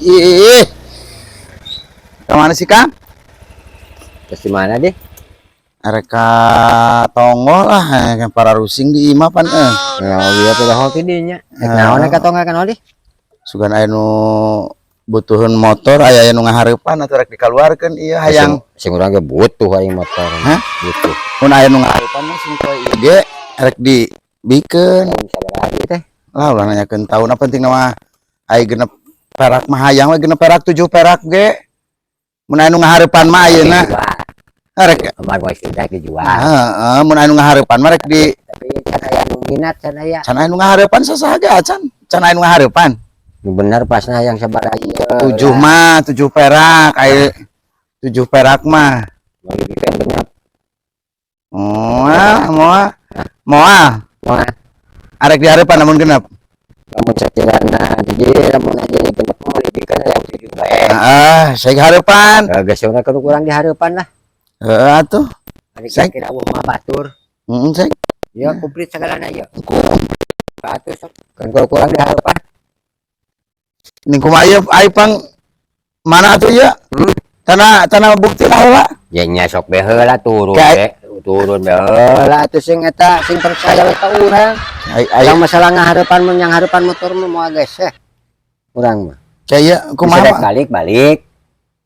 Ih. Kemana sih, Kang? Terus di mana deh? Arek ka tonggo lah, kan para rusing di imah pan eh. Nah, iya tuh hoki dinya. Rek naon ka tonggo kan deh? Sugan aya nu butuheun motor, aya aya nu ngahareupan atuh rek dikaluarkeun ieu hayang. Sing urang ge butuh aing motor. Hah? Butuh. Mun aya nu ngahareupan mah sing poe ieu ge rek dibikeun. Tahun sabaraha ieu teh? Lah, ulah nanyakeun taun, apa penting mah ai 6 perak mah hayang we 6 perak, 7 perak ge. Mun aya nu ngahareupan mah ayeuna rek Kemarin wae sudah dijual. Heeh, mun aya nu ngahareupan mah rek di Tapi can aya nu minat, can aya. Can aya nu ngahareupan sasaha ge acan. Can aya nu ngahareupan. Nu bener pasna yang sabaraha ieu? 7 mah, 7 perak, ai 7 perak mah. Mau dibikeun genep. Moal, moal, moal. Moal. Arek dihareupan namun 6. Lamun sakirana jadi lamun aja 6 mau dibikeun yang 7 bae. Ah, saya hareupan. Geus urang kudu kurang dihareupan lah. Heeh atuh. Ari Sek. kira euweuh mah batur. Heeh, sek. Ya komplit segalana ya. Batur sok. Kan kurang dihareupan. Ning kumaha ieu ai pang mana atuh ieu? Hmm? Tanah tanah bukti lah heula. Ya nya sok be heula turun Kayak- be. Turun be heula atuh sing eta sing percaya we ka urang. Ai ai Yang masalah ngahareupan mun yang hareupan motor mah moal geus eh. Urang mah. Kayak Bisa kumaha? rek balik balik.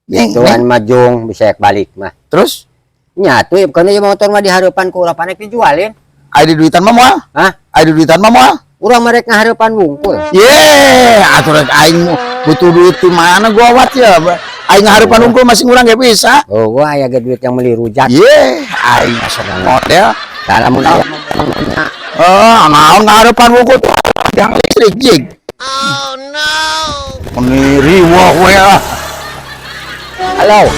Ning, Tuan majung bisa rek balik mah. Terus Nya atuh bukan ieu motor mah dihareupan ku urang panek dijualin. Ai di duitan mah moal? Hah? Ai di duitan mah moal? Urang mah rek ngahareupan wungkul. Ye, atuh rek aing butuh duit di mana gua wat ya? Aing ngahareupan unggul masih ngurang ge bisa. Oh, gua aya ge duit yang meuli rujak. Ye, aing masuk model. Tah lamun aya nya. Oh, naon ngahareupan wungkul yang listrik jig. Oh no. Ini riweuh we ah. Halo.